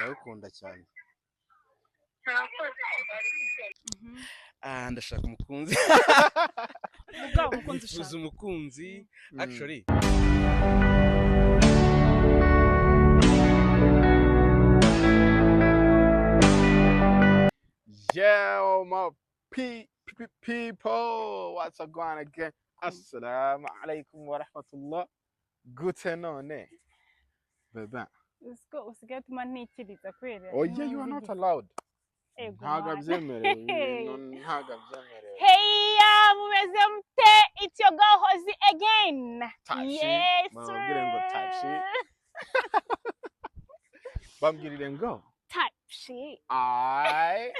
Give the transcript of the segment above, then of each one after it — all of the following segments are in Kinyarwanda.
Ndagukunda cyane. Murakoze. Ah, ndashaka umukunzi. Ubwo umukunzi Nifuza ushaka? umukunzi actually. Yeah, my people, what's up going again? Assalamu alaikum wa rahmatullah. Gute none. Bebe. Uziko usigaye utuma ntikiriza kubera Oh yeah, you are not allowed. Ego Ntabwo mana. abyemerewe. Ibintu ntabwo abyemerewe. Hey, ya, mumeze mute? It's your girl Hozzy again. Type shit. Yes. Bambwire ngo type shit. Bambwirire ngo Type shit. I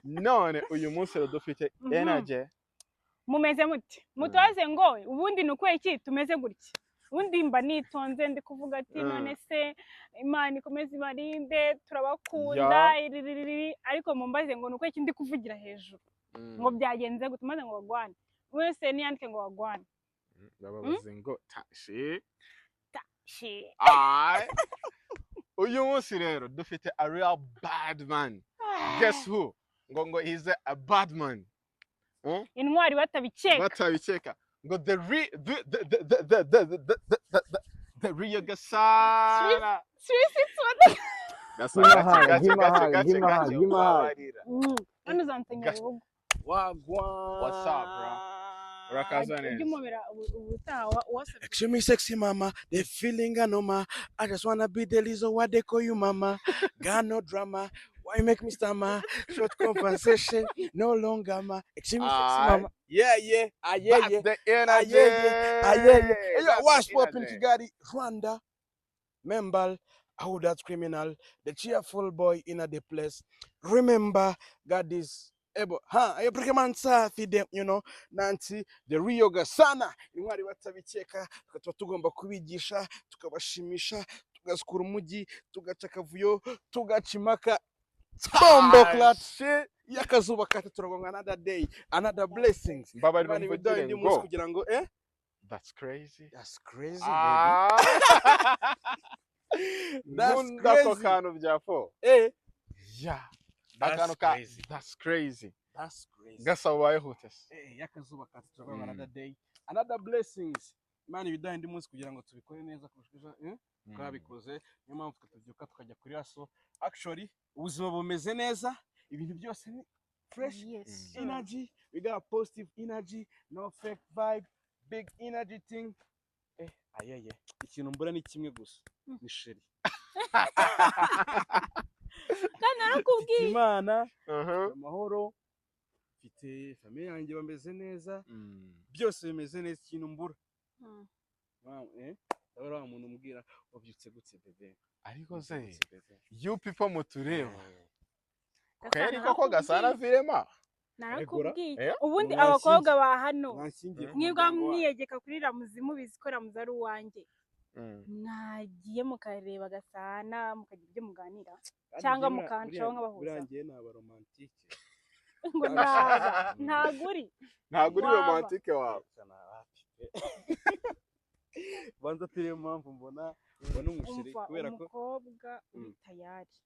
none uyu munsi rero dufite energy. Mumeze mute? Mutubaze ngo ubundi ni ukubera iki tumeze gutya? Ubundi mba nitonze, ndi kuvuga ati none se Imana ikomeze ibarinde, turabakunda, iriririri, ariko mumbaze ngo ni ukubera iki ndi kuvugira hejuru, ngo byagenze gute, maze ngo bagwane wese niyandike ngo bagwane. Bababaze ngo type shit. Shit. I uyu munsi rero dufite a real bad man. Guess who? Ngo he's a bad man. Intwari batabikeka. Batabikeka. Ngo the re the the the the the the the the the the the real Gasana. 361. Gasana, Give him a gace hug, gace give him a gace hug, gace give him a gace hug, give him a hug. ubabarira. Hano uzansenyera urugo. Wagwan. What's up, bro? Urakaza Ujye neza. umubera ubutaha wasabye. Excuse me, sexy mama. The feeling I know, ma. I just wanna be the reason why they call you mama. Got no drama. Why you make me stammer? Short conversation, no longer ma. Excuse me, sexy Aye. mama. Yeah. Ah, yeah, That's yeah. the Ah, energy. yeah, yeah. Ah, yeah, yeah. Hey, yo, That's what's the poppin' energy. Kigali, Rwanda? Member, how that criminal, the cheerful boy in the place. Remember, God is able. Huh? Ayo man safi them, Nancy, the real Gasana. Intwari batabikeka, tukaba tugomba kubigisha, tukabashimisha, tugasukura umujyi, tugaca akavuyo, tugaca impaka. Bombo clat. Shit. Y'akazuba kata turagonga another day, another blessings. Mbabarira Imana ibiduhaye umvugire undi munsi ngo kugira ngo eh? That's crazy. That's crazy, baby. Ah. That's Nkunda ako crazy. kantu bya fo. Eh. Yeah. That's Akantu ka crazy. That's crazy. That's crazy. Gasa ubayeho ute se? Eh, y'akazuba kata turagonga another day, another blessings. Imana ibiduhaye undi munsi kugira ngo tubikore neza kurusha ejo, eh? Twabikoze. Niyo mpamvu twe tubyuka tukajya kuri raso. Actually, ubuzima bumeze neza, ibintu byose ni fresh Yes, sir. energy. We got positive energy, no fake vibe, big energy thing. Eh, ayeye. Ikintu mbura ni kimwe gusa. Ni chérie. Kandi narakubwiye. Imana, amahoro, mfite famille yanjye bameze neza, byose bimeze neza, ikintu mbura. Eh, ndabona wa muntu umbwira wabyutse gute, bébé. Ariko se Wabyutse, bébé. you people mutureba. Gasana, Kweri koko Gasana virema. Narakubwiye. Eh? Ubundi Mwanshingiye. abakobwa ba hano Mwanshingiye ku mwibwa muryango wanyu. mwiyegeka kuri Ramuzi, mubizi ko Ramuzi ari uwanjye. Mwagiye mukareba Gasana, mukagira ibyo muganira Kandi cyangwa njye mukancaho nkabahuza. Buriya njye ni abaromantike. Ngo naba ntago uri. Ntabwo uri Waba. romantique wawe. Banza atari yo mpamvu mbona umuchérie Umva, kubera ko umukobwa uri tayari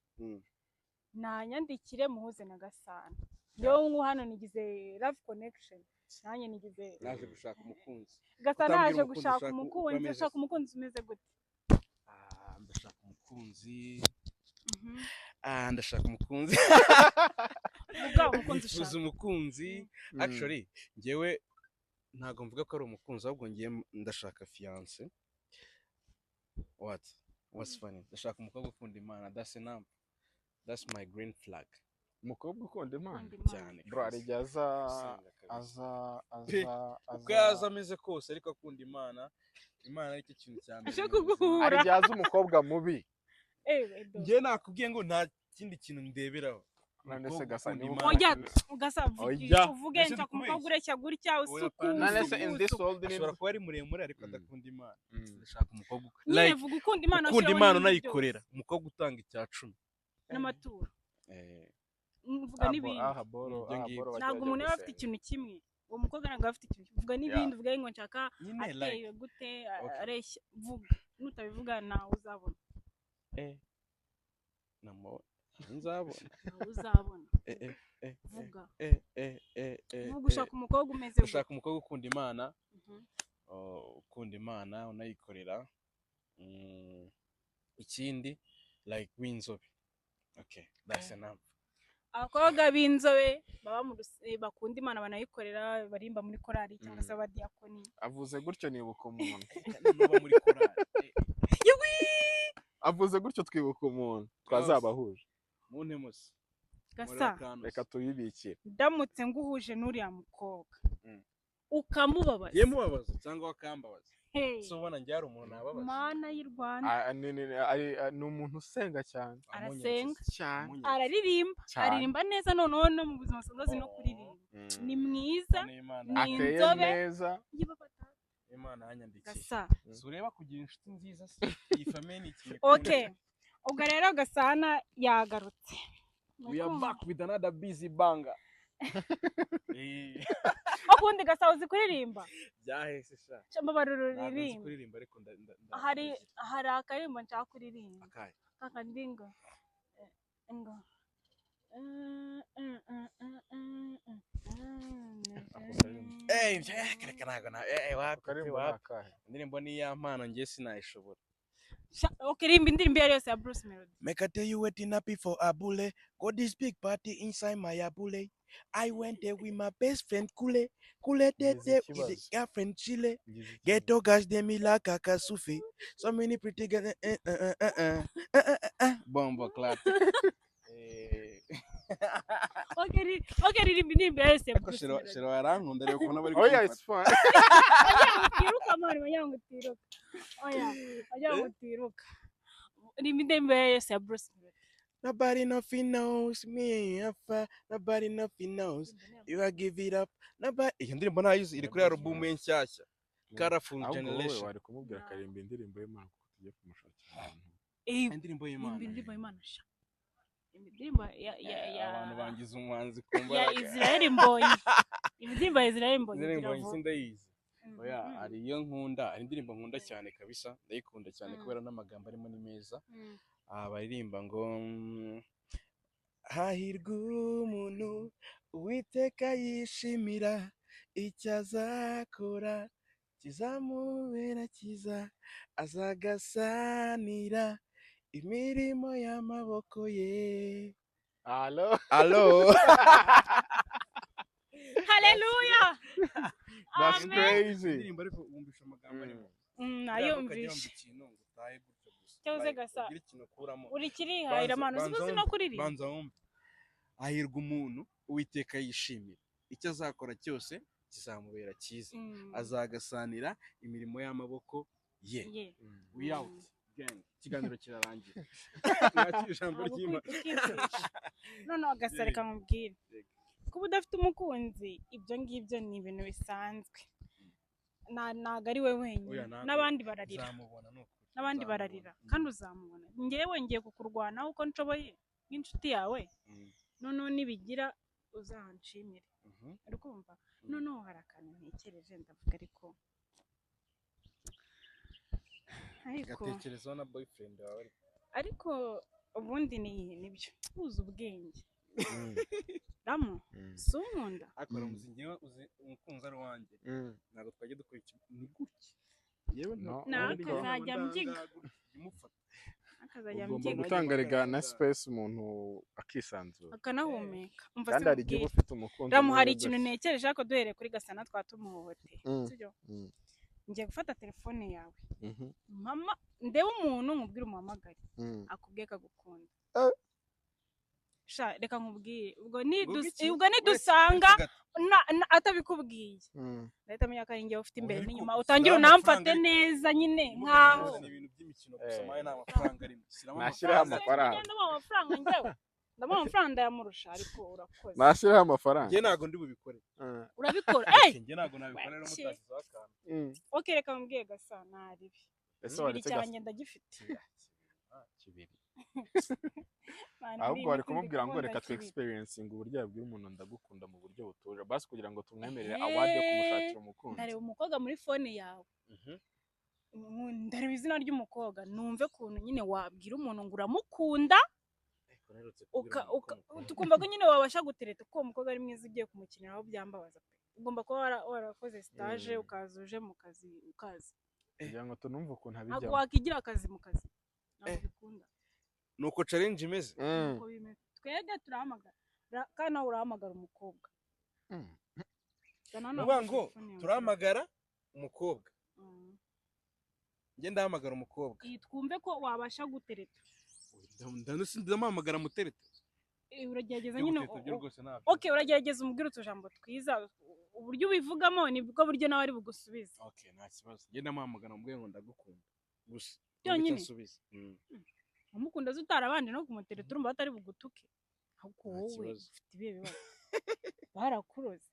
nanyandikire muhuze na Gasana. Njyewe ngubu hano nigize love connection, nanjye nigize Naje gushaka umukunzi. Gasana Utambwira yaje umukunzi gushaka ushaka uko umukunzi. ameze Ushaka se. umukunzi umeze gute? Ah, ndashaka umukunzi. Ah, ndashaka umukunzi. Ubwo umukunzi Nifuza ushaka? umukunzi. Actually, njyewe ntabwo mvuga ko ari umukunzi, ahubwo ngiye ndashaka fiance. What's funny? Ndashaka umukobwa ukunda Imana. That's enough. That's my green flag. Umukobwa ukunda Imana. Ukunda Imana. Cyane. Bro, hari igihe aza Usenga kabisa. aza Pe, aza uko yaza aza ameze kose, ariko akunda Imana, Imana aricyo kintu cya mbere Aje mu buzima. kuguhura. Hari igihe aza umukobwa mubi. Ewe do. Njyewe nakubwiye ngo nta kindi kintu ndeberaho. None se Umukobwa Gasa ukunda niba Imana. Oya, ugasa Oya. uvuge Mbese nshaka umukobwa ndikubeshya? ureshya gutya, Oya, usuku pana. None se in this usuku. world ni Ashobora kuba ari muremure ariko adakunda Imana. Ndashaka umukobwa Nyine like vuga ukunda Imana, ukunda ushyiraho Imana n'ibindi unayikorera, umukobwa utanga icya cumi. byose n'amaturo. Eh, Mvuga n'ibindi. Aha boro, Ibyo aha ngibyo. boro bajya Ntabwo bajya umuntu aba afite gusenga. ikintu kimwe, uwo mukobwa ntabwo aba afite ikintu kimwe. Vuga n'ibindi, uvuge ngo nshaka Nyine like ateye gute, Okay. areshya, vuga. Nutabivuga ntawe uzabona. Eh. Namo nzabona. Ntawe uzabona. Eh, eh, eh, eh, Vuga. eh, eh, eh, eh, Vuga, eh. ushaka umukobwa umeze gute? Ushaka umukobwa ukunda Imana, oh, ukunda Imana unayikorera. Ikindi like w'inzobe. Okay, that's enough. Abakobwa b'inzobe baba mu bakunda Imana, banayikorera, barimba muri korali cyangwa se abadiyakoni. Avuze gutyo nibuka umuntu. Nuba muri korali. Avuze gutyo twibuka umuntu twazabahuje. Muntemuse. Gasa, Reka tubibikire. ndamutse nguhuje n'uriya mukobwa ukamubabaza, Ye, mubabaza cyangwa wakambabaza. Hey, So ubona njye hari umuntu nababaza? Mana y'u Rwanda! Ah, ni umuntu usenga cyane. Arasenga. Cyane. Araririmba. Cyane. Aririmba neza, noneho no mu buzima busanzwe azi no kuririmba. Ni mwiza. Imana Ni Ateye inzobe. neza. Yibabata. Imana yanyandikiye. Gasa. Si ureba kugira inshuti nziza se? Iyi famille ni ikintu. Okay, ubwo rero Gasana yagarutse. We are back with another busy banger. Ukundi Gasa, uzi kuririmba? Byahese sha. Mbabarira, Ntabwo nzi uririmba. kuririmba, ariko Hari hari akaririmbo nshaka kuririmba. Akahe? Kakandi ngo ngo Eh, ibyo reka ntabwo na wapi. Akaririmbo ni Wapi. akahe? Indirimbo ni iy'ampano, njye sinayishobora. Okay, rimba indirimbo iyo ari yose ya Bruce Melody. Make I tell you waiting up for Abule. Got this big party inside my Abule. I went there with my best friend Kule. Kule Ngize there with the ikibazo. girlfriend Chile. Ngize ikibazo. Ghetto guys, they me like Akasufi. So many pretty girls. Eh, eh, eh, eh, eh, eh, eh, eh. Bombo clap. Eh. Okay, okay, ririmba indirimbo iyo ari yose ya Ariko Bruce Shero Melody. Shero yarankunda, reba ukuntu bari Oya, kumfata. it's fine. Wagira ngo utiruka, man, wagira ngo utiruka. Oya, wagira ngo utiruka. Ririmba indirimbo iyo ari yose ya Bruce Melody. Nobody nothing knows me. Nobody nothing knows. If I give it up, nobody. Iyo ndirimbo ntayizi, iri kuri album ye nshyashya. Colorful Ahubwo wowe Generation. wari kumubwira akaririmba indirimbo y'Imana, kuko tugiye kumushakira ahantu. Indirimbo Ririmba y'Imana. indirimbo y'Imana sha. Indirimbo ya Abantu bangiza umuhanzi ku ya mbaraga. Israel Mbonyi. Indirimbo ya Israel Mbonyi Indirimbo igira vuba. ndayizi. Oya, hari iyo nkunda, hari indirimbo nkunda cyane kabisa, ndayikunda cyane kubera n'amagambo arimo ni meza. Baririmba ngo hahirwa umuntu Uwiteka yishimira, icyo azakora kizamubera cyiza, azagasanira imirimo y'amaboko ye. Alo. Alo. Haleluya. That's Amen. crazy. Indirimbo ariko wumvisha amagambo arimo. Nayumvishe. Ikintu ngo utahe gutyo gusa. Cyahoze Like, gasa. ugire ikintu ukuramo. Uri kirihahira, manu, uzi Banza uzi no wumve, kuririmba. Banza wumve. Hahirwa umuntu Uwiteka yishimira, icyo azakora cyose kizamubera cyiza, azagasanira imirimo y'amaboko ye. Ye. We out, gang. Ikiganiro kirarangiye, mwakira ijambo Ntabwo ry'Imana. kwita ukikwisha. Noneho Gasa, reka nkubwire. Yego. Kuba udafite umukunzi, ibyo ngibyo ni ibintu bisanzwe. Ntabwo ari we wenyine. Oya, ntabwo. N'abandi bararira. Uzamubona ni ukuri. N'abandi Uzamubona. bararira. Kandi uzamubona. Njyewe ngiye kukurwanaho uko nshoboye nk'inshuti yawe. Noneho nibigira uzanshimire. Uri kumva? Noneho hari akantu ntekereje, ndavuga ariko Gatekerezaho na boyfriend wawe ariko. Ariko ubundi ni nibyo, uzi ubwenge Ramu, si unkunda. Ariko uzi njyewe, uzi umukunzi ari uwanjye, ntabwo twajya dukora iki, ni gutya yewe. No, Nawe akazajya mbyiga. Imufata. Akazajya Ugomba mbyiga. gutanga rega na space, umuntu akisanzura. Akanahumeka. Umva Kandi se hari igihe uba nkubwire. ufite umukunzi Ramu, hari umeze ikintu gutya. ntekereje, ariko duhereye kuri Gasana twatumuhohoteye, sibyo? Ngiye gufata telefone yawe, mama, ndebe umuntu nkubwire umuhamagare, akubwiye ko agukunda. Sha, reka nkubwire, ubwo iki? ubwo nidusanga atabikubwiye, ndahita menya ko ari njyewe ufite imbere Ariko n'inyuma, shyiraho utangire amafaranga unamfate ariko. neza nyine nkaho Ni ibintu by'imikino gusa, Eh. mawe nta mafaranga arimo. Shyiramo Nashyiraho amafaranga. amafaranga. Ndamuha amafaranga, njyewe ndamuha amafaranga, ndayamurusha, ariko urakoze. Nashyiraho amafaranga. Njye ntabwo ndi bubikore. Urabikora. Eh! Njye ntabwo nabikora rero, Waki. mutashyizeho akantu. Okay, reka mubwiye Gasa ntaribi. Ese Kibiri waretse Gasa? cyanjye ndagifite. Kibiri. Mwana, Ahubwo muri iyi wari minsi kumubwira ngo ndi reka gukunda twe Kibiri. experiencing uburyo yabwira umuntu ndagukunda mu buryo butuje, basi kugira ngo tumwemerere award yo kumushakira umukunzi. Ndareba umukobwa muri phone yawe, ndareba izina ry'umukobwa, numve ukuntu nyine wabwira umuntu ngo uramukunda. Ariko naherutse kubwira umuntu ko mukunda. Tukumva ko nyine wabasha gutereta uko uwo mukobwa ari mwiza ugiye kumukiniraho, byambabaza pe. Ugomba kuba warakoze stage, ukaza uje mu kazi ukazi. Kugira ngo tunumve ukuntu Ntabwo abijyamo. wakigira akazi mu kazi, ntabwo bikunda. Nuko challenge imeze. Nuko bimeze. Twebwe turahamagara, kandi nawe urahamagara umukobwa. Zana hano Nuvuga ngo telefone yawe. turahamagara umukobwa. Njye ndahamagara umukobwa. Iyi twumve ko wabasha gutereta. Ndamuhamagara muterete. Uragerageza Ibyo nyine. gutereta byo rwose ntabyo. Okay, uragerageza umubwire utujambo twiza. Uburyo ubivugamo nibwo buryo nawe ari bugusubize. Okay, nta kibazo. Njye ndamuhamagara mubwire ngo ndagukunda gusa. Byonyine? Numve icyo ansubiza. Umukunda se utarabanje no kumutereta, urumva batari bugutuke? Ahubwo Nta wowe kibazo. ufite ibihe bibazo, barakuroze.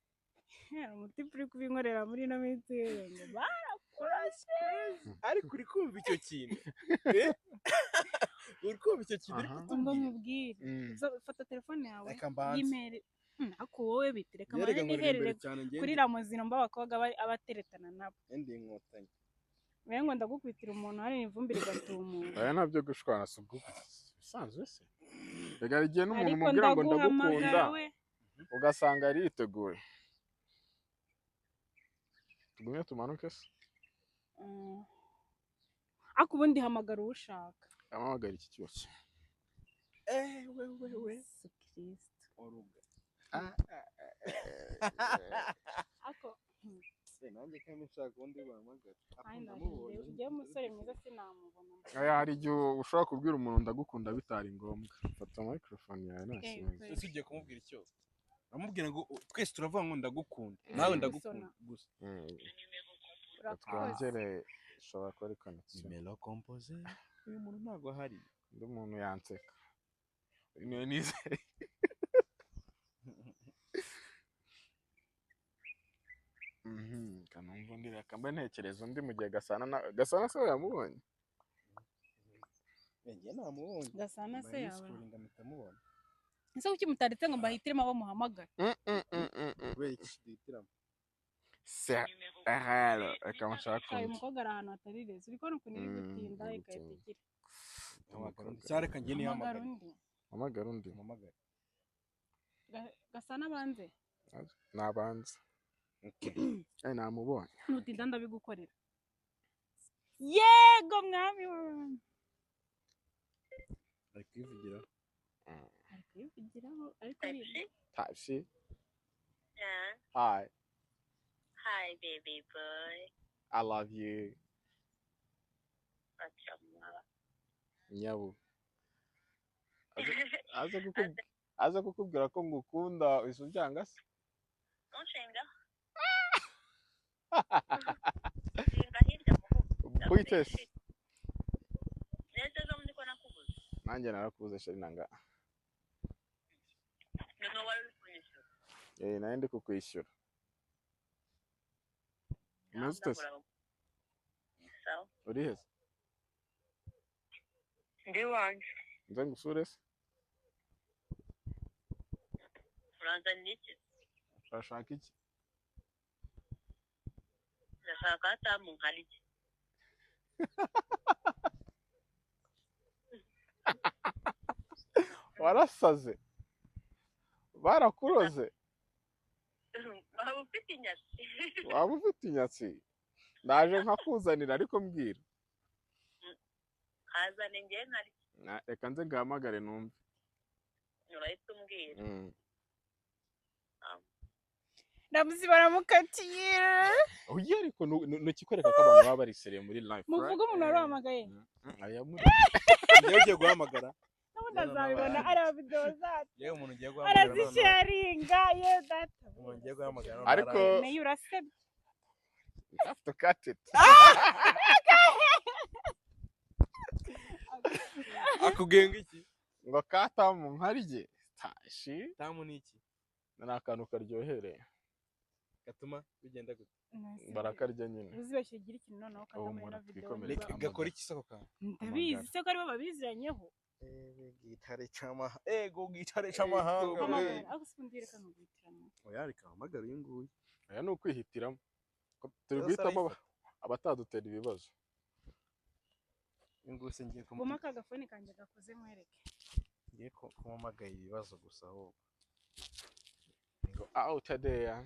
Hari umutipe uri kubinkorera muri ino minsi ngo barakuroze. Ariko uri kumva icyo kintu? Eh? Uri kumva icyo kintu uri Aha. Ngo kutubwira? mubwire. Fata telefone yawe Reka mbanze. y'imere. Ariko wowe bite, reka Yerega mbanze nkorera niherere imbere cyane njye. Kuri ramuzino mba abakobwa abateretana nabo. Ndi inkotanyi. Rero ngo ndagukubitira umuntu hari ivumbi rigatumuka. Aya ntabyo gushwana, si ubwo bisanzwe se. Reka, hari igihe n'umuntu Ariko umubwira ngo ndagukunda, ndaguhamagara we. ugasanga yariteguye. Tugumye tumanuke se? Ariko ubundi hamagara uwo ushaka. Amamagara iki cyose. Eh, we we we. Yesu Kristo. Oruga. Ariko Nanjye kandi nshaka undi bahamagara. Ay, Ndamubonye. Njyewe umusore mwiza sinamubona. Aya, hari igihe ushobora kubwira umuntu ndagukunda bitari ngombwa. Fata microphone yawe, nta Eh, kibazo. kweli. Ese ugiye kumubwira icyo? Uramubwira ngo twese turavuga ngo ndagukunda, nawe ndagukunda gusa. Urakoze. Twongere, ishobora kuba ari connection. Numéro composé. Uyu muntu ntabwo ahari. Undi muntu yanseka, niwe nizeye. Kanumva undi, reka mbe ntekereza undi mu gihe Gasana na Gasana se we yamubonye. Njye namubonye. Gasana se yawe? Scrolling mpita mubona. Ese kuki mutaretse ngo mbahitiremo abo muhamagara? Kubera iki duhitiramo? Se rero reka mushake Uyu undi. mukobwa ari ahantu hatari rezo, uri kubona ukuntu iri gutinda, iri igahita gutinda. igira. Hamagara undi. Cyangwa reka njye Hamagara nihamagare. undi. Hamagara undi. Muhamagare. Gasana abanze. Nabanza. Okay. Namubonye. Nutinda ndabigukorera. Yego mwami wanjye. Ari kwivugira. Ari kuyivugiraho ariko ni Taxi. Yeah. Hi. Hi, baby boy. I love you. What's up, mama? Nyabu aza kukubwira ko ngukunda, uhise ubyanga se? Unshinga. Nshinga hirya muhugu. Kuyitese. Neza ejo bundi ko nakubuze. Nanjye narakubuze, chérie, nanga. Noneho wari uri kunyishyura. Eh, nayo ndi kukwishyura. Umeze ute se? Sawa. Uri he se? Ndi iwanjye. Nze ngusure se? Uranzanira iki? Urashaka iki? Ndashaka hatamu nkarye. Warasaze, barakuroze. Waba ufite inyatsi? Waba ufite inyatsi? Ndaje nkakuzanira, ariko mbwira. Kazane njye nkarye. Reka nze ngahamagare numve. Urahita umbwira. Ramuzi baramukatiye. Oya, ariko nukikwereka ko abantu baba bari sérieux muri life, right? Muvuge umuntu wari wahamagaye. Aya muri Njyewe ugiye guhamagara. N'ubundi No, no, no, azabibona, baranditse. areba videwo zacu. Yewe, umuntu ugiye guhamagara noneho. Arazisharinga ye data. Umuntu ugiye guhamagara noneho Ariko Meya, urasebye. You have to cut it. Akubwiye ngo iki? Ngo katamu nkarye tashi. Tamu ni iki? Ni akantu karyohereye. Gatuma bigenda gute? Barakarya nyine. Uzibeshye ugira ikintu noneho ukata Ubu muri ino umuntu video. twikomereze. Niba- Amagara. Gakora iki se ako kantu? Ndabizi se ko aribo babiziranyeho? Gitare cy'amahanga, ego gitare cy'amahanga we. Hamagara, ariko si ubundi reka nkaguhitiramo. Oya, reka hamagara uyu nguyu. Aya ni ukwihitiramo. Ko turi Yose guhitamo arayifata. abatadutera ibibazo. Uyu nguyu se ngiye Goma kumuha? aka gafone kanjye gakoze nkwereke. Ngiye Ngiye kumpamagaye ibibazo gusa ahubwo. Ngo out there.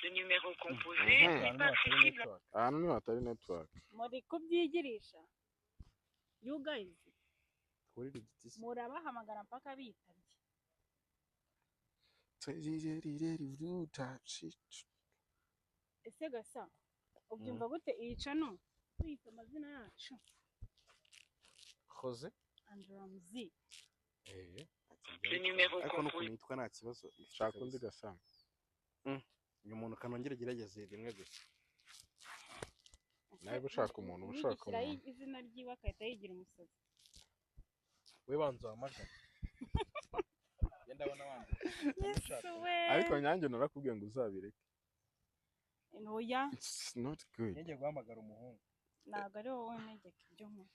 Le numéro composé n'est Ahantu pas hatari accessible. network. Ahantu niho hatari network. Muri kubyigirisha, you guys. Kurira igiti se. Murabahamagara mpaka bitabye. Ese gasa ubyumva gute iyi channel tuyita amazina yacu? Jose. And Ramzi. Eh. Le numéro Ariko composé. n'ukuntu yitwa nta kibazo ifite Shaka undi kabisa. gasana. Uyu muntu kanongere agerageze rimwe gusa. Nawe ushaka umuntu, uba ushaka Yigishyiraho umuntu. izina ryiwe agahita yigira umusazi. We banza uhamagare. Njye ndabona wanze. Yesu we. Ariko nyange narakubwiye ngo uzabireke. Oya. It's not good. Ngiye guhamagara umuhungu. Ntabwo ari wowe untegeka ibyo nkora.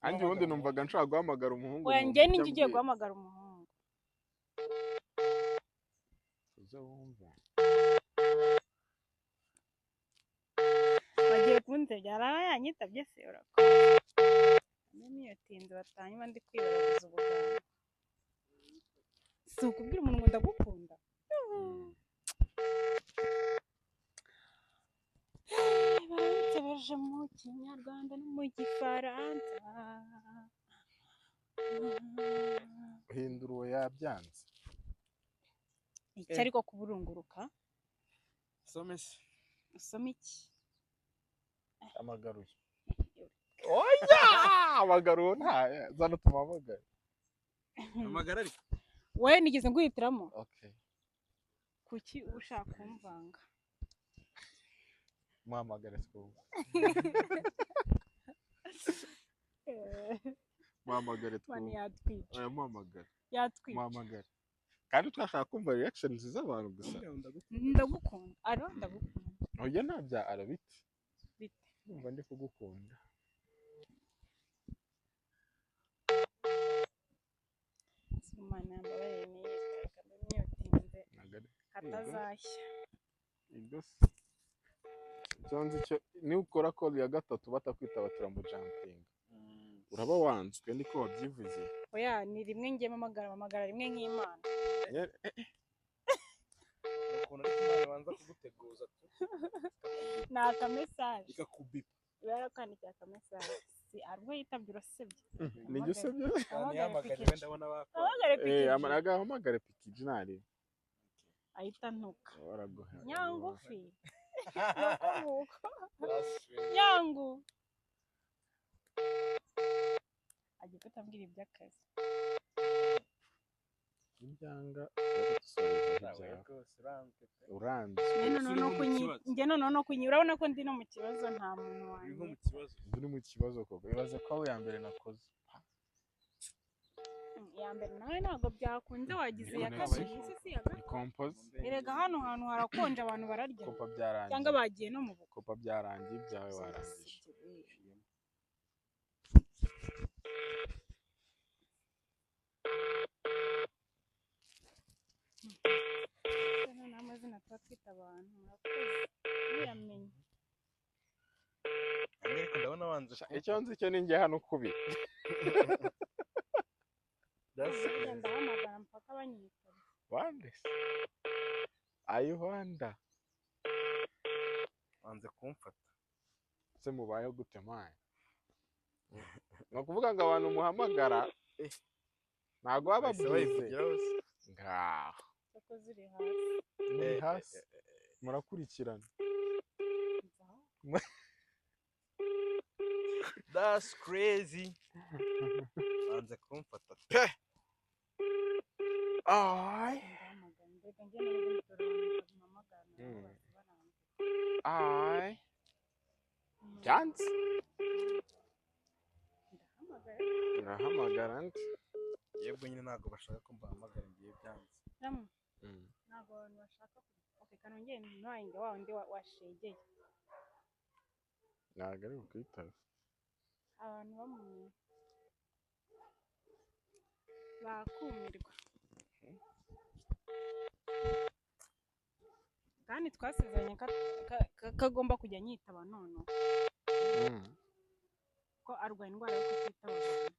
Nanjye ubundi numvaga nshaka guhamagara umuhungu. Oya, nkumva njye icyo ninjye ugiye ambwira. guhamagara umuhungu. Uze wumve. Bagiye kunsebya, araba yanyitabye se? Urakoze. Niyotinze batanyuma ndi kwibaraguza ubuganga. Si ukubwira umuntu ngo ndagukunda. Baransebeje mu Kinyarwanda no mu Gifaransa. Hindura uwo yabyanze. Iki ariko kuburunguruka. Some se. Usoma iki? Amagaruye. Oya! Amagaruye nta zana tumuhamagare. Hamagara ariko. Wowe nigeze nguhitiramo? Okay. Kuki ushaka kumvanga? Muhamagare twumve. Muhamagare Mani twumve. yatwica. Oya, muhamagare. Yatwica. Muhamagare. Kandi twashaka kumva reactions z'abantu gusa. Ndagukunda aro, ndagukunda. Oya, nta bya arabiti. Bite? Ndumva ndi kugukunda. Imana yambabarire niyitaga myotinze Ntabwo ari hatazashya. Ibyo se. Icyo nzi cyo ni ukora call ya gatatu batakwitaba turamujampinga. Uraba wanzwe niko wabyivugiye. Oya, ni rimwe ngiye mpamagara, mpamagara rimwe nk'Imana. Ukuntu ariko Imana ibanza kuguteguza tu. Ni akamesaje. Ikakubipa. Iba yarakwandikiye akamesaje, si aribwo yitabye urasebye. Nijye usebye? Hamagare Yahamagare Pikiji. we ndabona bakora. Hamagare Eh, Pikiji. agahamagare Pikiji ntari. Ahita ntuka. Waraguha. Nyangufi nuko nguko nyangu agiye kutambwira iby'akazi. Ibyanga baradusubiza ibyawe. Rwose uranzwe pe. Uranzwe. Njye noneho Uri no nko mu kibazo. njye noneho no kunyi, urabona ko ndi no mu kibazo, nta muntu Uri nko wanjye. mu kibazo. Uri mu kibazo koko. Ibaze ko ya mbere nakoze. Iya mbere nawe ntabwo byakunze, wagize iya Ni kabiri ese si iya Ni gatatu? compose. Erega hano hantu harakonje, abantu bararya Kopa byarangiye. cyangwa bagiye no mu bukwe. Kopa byarangiye, ibyawe warangije. Noneho amazina tuba twita abantu, murakoze muyamenye. Ariko ndabona wanze. Icyo nzi cyo ni njye hano kubi. Burya ndahamagara mpaka banyitaba. Wande se? Ayi wanda. Wanze kumfata. Se mubayeho gute man? Ni ukuvuga ngo abantu muhamagara ntabwo baba Bahise bize. bayivugiraho se. Ngaho. Cyakoze uri hasi. Muri Eh, hasi eh, eh, murakurikirana. Nzaho. That's crazy. Wanze kumfata pe. Ay. Ndahamagara mbega njye n'ubundi turabanza mpamagara nabo bahise barambwira. Ay. Byanze. Ndahamagara. Urahamagara nde? Yebwe nyine ntabwo bashaka ko mbahamagara, ngiye byanze. Ramu, ntabwo abantu bashaka okay, kanongere ntiwange wa wundi washegeye. Ntabwo ari bukwitabe. Abantu bamumenye bakumirwa, kandi twasezeranye ko ko agomba kujya anyitaba noneho ko arwaye indwara yo kutitaba abantu.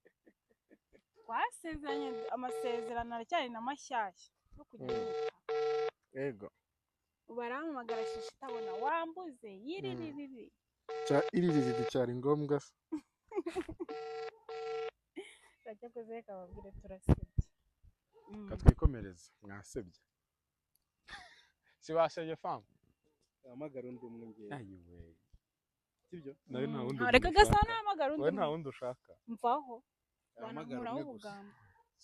Twasezeranye, amasezerano aracyari na mashyashya yo kugihuta. Yego. Ubu arampamagara shishi itabona wambuze yiriririri. Cya iririri cyari ngombwa se? Bajya kuzereka babwire turasebye. Katwikomereze, mwasebye, si wasebye famu? Hamagara undi umwe ngewe. Ayiwe. Sibyo? Nawe nta wundi. Reka muntu gasa ushaka. nahamagara undi Wowe nta muntu. wundi ushaka. Mvaho. Hamagara Banankuraho umwe gusa. ubugambo.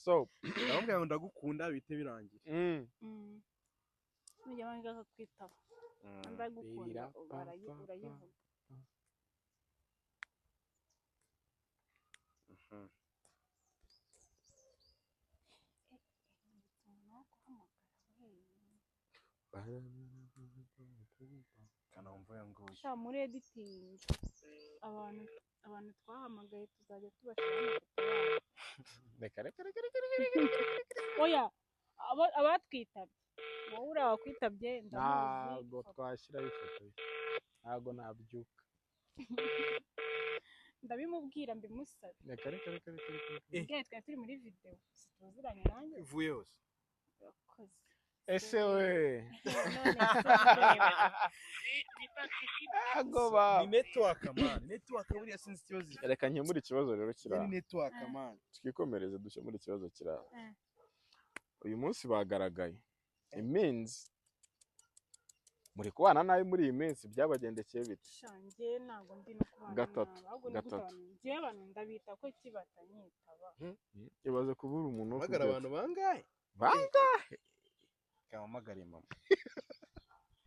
So Ndamubwira ngo ndagukunda bihite birangira. Nujya banga akakwitaba, ndagukunda. Ririra, pa, pa, pa. Urayivuga. Umuntu wo guhamagara we. Kanamva yangoye. Sha, muri editing abantu twahamagaye tuzajya tubashyiraho amafoto yabo. Reka, reka, reka, reka, reka, reka. Oya, abatwitabye, wowe uriya wakwitabye ndamuzi. Ntabwo twashyiraho ifoto ye, ntabwo nabyuka. Ndabimubwira mbimusabe. Reka, reka, reka, reka, reka, reka. Ubwe twari turi muri video, situziranye nanjye. Ivuye hose. Urakoze. Ese we? None se? N'est pas accessible. Ntabwo ba Ni network, man, network buriya sinzi ikibazo. Reka nkemure ikibazo rero kiri Ni aha. network, man. Twikomereze, dukemure ikibazo kiri aha. Uyu munsi bagaragaye iminsi muri kubana nabi, muri iyi minsi byabagendekeye bite? Sha, njye ntabwo ndi no kubana Gatatu, nabi, ahubwo ni gute gatatu. abantu, njye abantu ndabita ko ki batanyitaba? Ibaze kubura umuntu wo Hamagara kubyutsa. abantu bangahe? Bangahe? Kampamagare mama.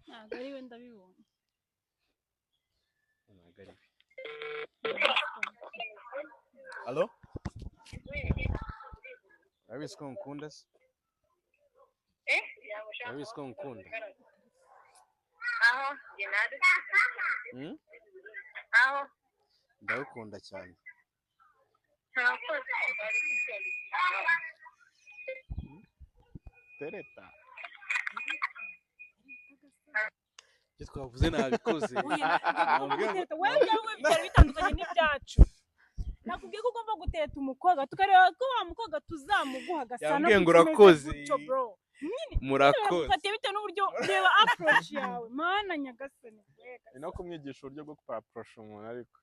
Ntabwo ari we, ndabibonye. Ntabwo ari we. Allo, urabizi ko ngukunda se? Urabizi ko ngukunda? Aho njye nawe. Hmm? Aho. Ndagukunda cyane. Ntakoze. Tereta. Ibyo twavuze nabikoze. Oya, nakubwiye ko ugomba Nabwiye ngo- gutereta wowe, ibyawe byari bitandukanye n'ibyacu. Nakubwiye ko ugomba gutereta umukobwa, tukareba ko wa mukobwa tuzamuguha agasana. Yambwiye ngo kuko umeze urakoze. gutyo, bro. Murakoze. Bagufatiye bitewe n'uburyo, reba approach yawe, mana nyagasani we. Ni no kumwigisha uburyo bwo kwaprosha umuntu ariko.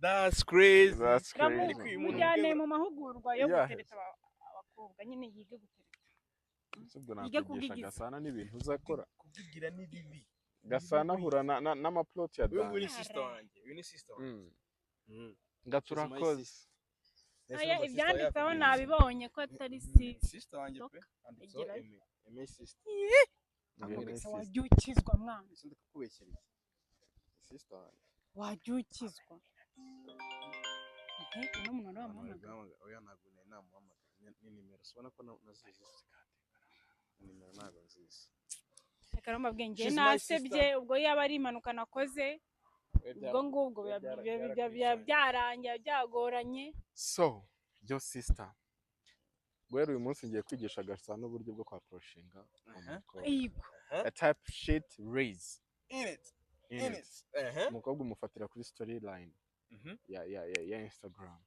That's crazy. That's Ramu, crazy. Ariko uyu muntu mujyane ubwe- mu mahugurwa yo Yeah. gutereta abakobwa nyine, yige gutereta. Ese ubwo Yige nakwigisha kubwigiza. Gasana n'ibintu uzakora? Kubwigira ni bibi. Gasana ahura n'amaplot ya Uyu nguyu ni dance. sister wanjye, uyu ni sister wanjye. Gato, She's my urakoze. sister. Aya, ibyanditseho nabibonye ko atari si Sister wanjye pe, handitseho Egerayo. Aime, Aime sister. Ngo ni Gusa sister. wajya ukizwa, mwana. Ese ndakubeshyera iki? Sister wanjye. Wajya ukizwa. Ehe, uno muntu wari Abantu bari wamuhamagara. guhamagara. Oya, ntabwo nari namuhamagara. Ni nimero, ubona ko nazizi se? Ni nimero ntabwo nzizi. Reka rero mbabwiye, njye She's my nasebye. sister. Ubwo yaba ari impanuka nakoze, ubwo ngubwo biba byarangiye byagoranye. So your sister, guhera uyu munsi ngiye kwigisha Gasana uburyo bwo kwaproshinga umukobwa. Yego. A type shit raise In it. In In it. it. Ehe. Umukobwa umufatira kuri storyline ya Instagram.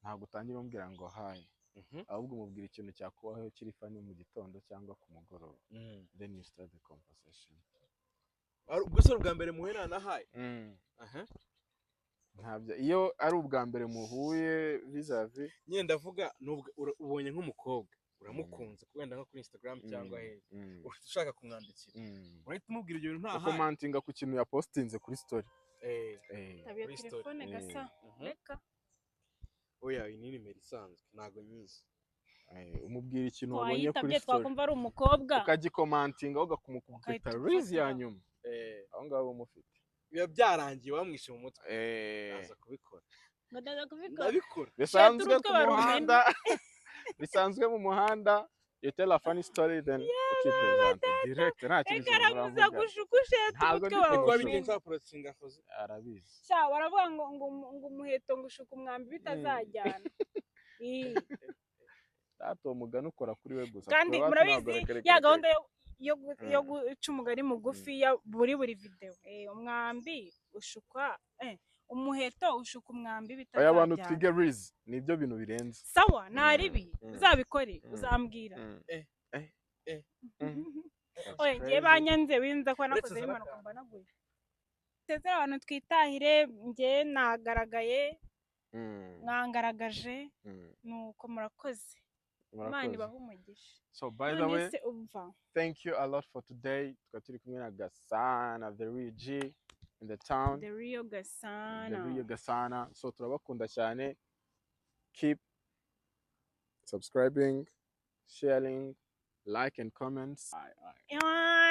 Ntabwo utangira umubwira ngo hi, ahubwo umubwira ikintu cyakubaho kiri funny mu gitondo cyangwa ku mugoroba, then you start the conversation. Ubwo se ubwa mbere muhuye nta hi? Aha. Ntabyo, iyo ari ubwa mbere muhuye vis-a-vis. Nyine ndavuga ubonye nk'umukobwa uramukunze, wenda nko kuri Instagram cyangwa hehe, uhita ushaka kumwandikira, urahita umubwira ibyo bintu nta hi? Ukomantinga ku kintu yapostinze kuri story. Tabiye Kuri story. telefone gasa. Reka. Oya, iyi ni nimero isanzwe, ntabwo nyizi. Umubwira ikintu wabonye kuri Twayitabye story, twakumva ari umukobwa. ukagikomantinga, ugakumukubita Ugahita rizi ya ufatira. nyuma, aho ngaho uba umufite. Biba byarangiye wamwishe mu mutwe. Aza kubikora. Ngo ndaza kubikora. Ndabikora. Bisanzwe Shetura ku utwe barumena. muhanda, bisanzwe mu muhanda, you tell a funny story, then ukipresenta direct, nta kintu Reka, arabuza muravuga. gushuka usheta Ntabwo umutwe ndi wawe. Niko Kurusha. wabigenza approachinga Jose? Arabizi. Sha, baravuga ngo umuheto ngo ushuka umwambi bitazajyana. Ii. Data, uwo mugani ukora kuri we gusa. Kandi Twe iwacu murabizi ntabwo, reka, reka, ya reka. gahunda yo guca umugani mugufi ya buri video, umwambi ushukwa, Umuheto ushuka umwambi Aya bantu, bitazabyara. twige reels, nibyo bintu birenze. Sawa, ntaribi. Uzabikore, uzambwira. Eh, eh. That's Oya, ngiye. crazy. Banyanze winza ko nakoze Uretse impanuka mba naguye. Sezera abantu, twitahire. Njye nagaragaye, mwangaragaje. Nuko murakoze, Imana Murakoze. ibahe umugisha. So by the None way, se umva. thank you a lot for today. Twari turi kumwe na Gasana, the real G in the town. The real Gasana. The real Gasana. So turabakunda cyane. Keep subscribing, sharing, like and comments. Aye, aye. Ah.